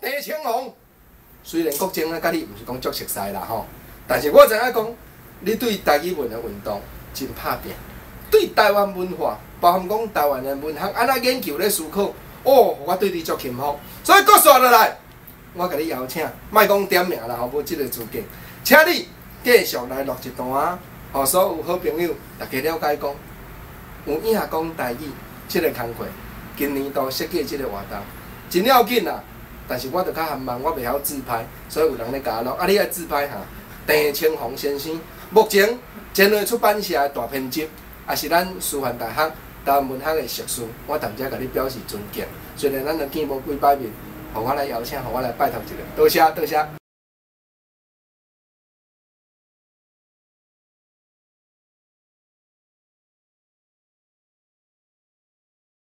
鄭青紅，雖然國政啊，佮你毋是講足熟似啦吼，但是我知影講，你對台語文的運動真拍拚，對台灣文化，包含講台灣的文學，按怎研究咧思考，哦，我對你足欽服。所以閣紲落來，我共你邀請，莫講點名啦吼，無這个資格，請你繼續來錄一段啊，予所有好朋友大家了解講，有影講台語這个工課，今年度設計這个活動真要緊啦。但是我就較含慢，我袂曉自拍，所以有人咧共我錄。啊，你愛自拍哈？鄭青紅先生，目前前衛出版社的大編輯，也是咱師範大學台灣文學的碩士，我踮遮共你表示尊敬。雖然咱兩見無幾擺面，予我來邀請，予我來拜託一下，多謝多謝。